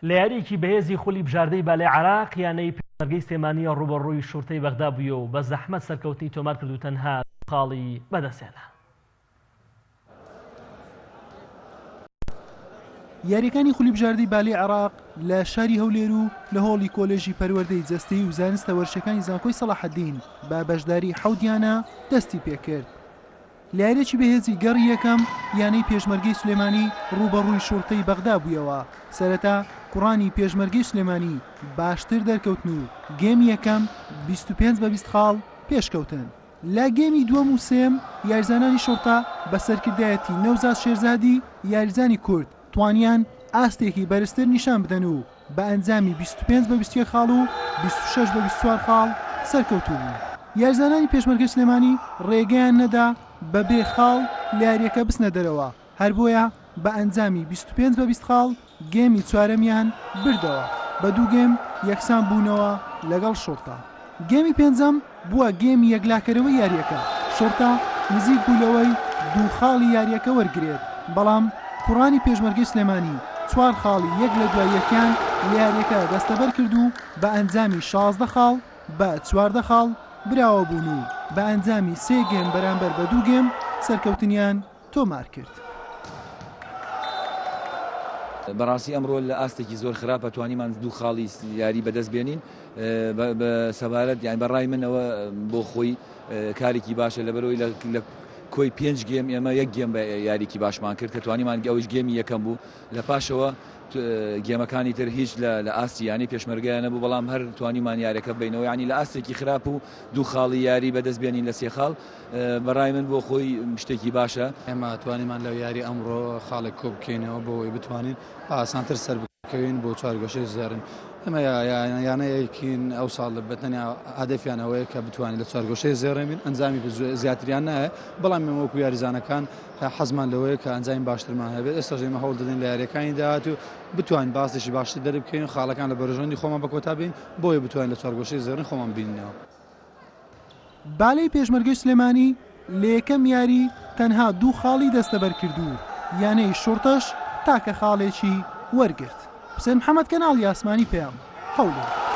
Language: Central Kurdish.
لە یارییەکی بەهێزی خولی بژاردەی بالەی عێراق، یانەی پێشمەرگەی سلێمانی ڕووبەڕووی شوڕتەی بەغدا بوویەوە و بە زەحمەت سەرکەوتنی تۆمارکرد و تەنها دوو خاڵی بەدەستهێنا. یارییەکانی خولی بژاردەی بالەی عێراق لە شاری هەولێر و لە هۆڵی کۆلێژی پەروەردەی جەستەیی و زانستە وەرزشیەکانی زانکۆی سەڵاحەدین بە بەشداری حەوت یانە دەستی پێکرد. لە یارییەکی بەهێزی گەڕی یەکەم، یانەی پێشمەرگەی سلێمانی رووبەڕووی شوڕتەی بەغدا بوویەوە، سەرەتا کوڕانی پێشمەرگەی سلێمانی باشتر دەرکەوتن و گێمی یەکەم 25 بە 20 خاڵ پێشکەوتن. لە گێمی دووەم و سێیەم یاریزانانی شوڕتە بە سەرکردایەتی نەوزاد شێرزادی یاریزانی کورد توانیان ئاستێکی بەرزتر نیشان بدەن و بە ئەنجامی 25 بە 21 خاڵ و 26 بە 24 خاڵ سەرکەوتوو بوون. یاریزانانی پێشمەرگەی سلێمانی رێگەیان نەدا بە بێ خاڵ لە یارییەکە بچنە دەرەوە، هەر بۆیە بە ئەنجامی 25 بە 20 خاڵ گێمی چوارەمیان بردەوە، بە دوو گێم یەکسان بوونەوە لەگەڵ شوڕتە. گێمی پێنجەم بووە گێمی یەکلاکەرەوەی یارییەکە، شوڕتە نزیک بوو لەوەی دوو خاڵی یارییەکە وەرگرێت، بەڵام کوڕانی پێشمەرگەی سلێمانی چوار خاڵی یەک لە دوای یەکیان لە یارییەکە دەستەبەر کرد و بە ئەنجامی 16 خاڵ بە 14 خاڵ براوە بوون و بە ئەنجامی سێ گێم بەرامبەر بە دوو گێم سەرکەوتنیان تۆمار کرد. بەڕاستی ئەمڕۆ لە ئاستێکی زۆر خراپە توانیمان دوو خاڵی یاری بەدەست بێنین سەبارەت یان بەڕای من ئەوە بۆ خۆی کارێکی باشە لەبەرەوەی لە کۆی پێنج گێم ئێمە یەک گێم بە یاریکی باشمان کرد کە توانیمان ئەوش گێمی یەکەم بوو لە پاشەوە گێمەکانی تر هیچ لە ئاستی یانی پێشمەرگایان نەبوو بەڵام هەر توانیمان یارەکە بینەوە ینی لە ئاستێکی خراپ و دوو خاڵی یاری بەدەست بێنین لە سێ خاڵ بەڕای من بۆ خۆی شتێکی باشە. ئێمە توانیمان لەو یاری ئەمڕۆ خاڵێک کۆ بکەینەوە بۆ ئەوەی بتوانین بە ئاسانتر سەر بکەوین بۆ چوارگۆشەی زێڕین. ئێمە یانەیەکین ئەو ساڵ بە تەنیا هەدەفیان ئەوەیە کە بتوانین لە چوارگۆشەی زێڕین بین، ئەنجامی زیاتریان نایە، بەڵام ئێمە وەکو یاریزانەکان حەزمان لەوەیە کە ئەنجامی باشترمان هەبێت. ئێستاش ئێمە هەوڵ دەدەین لە یاریەکانی داهاتوو بتوانین باستێکی باشتر دەربکەین و خاڵەکان لە بەرژەوەندی خۆمان بە کۆتا بێین بۆ ئەوەی بتوانین لە چوارگۆشەی زێڕین خۆمان ببینینەوە. بالەی پێشمەرگەی سلێمانی لە یەکەم یاری تەنها دوو خاڵی دەستەبەر کرد و یانەی شوڕتەش تاکە خاڵێکی وەرگرت. حوسێن محەمەد کەناڵی ئاسمانی پەیام، هەولێر.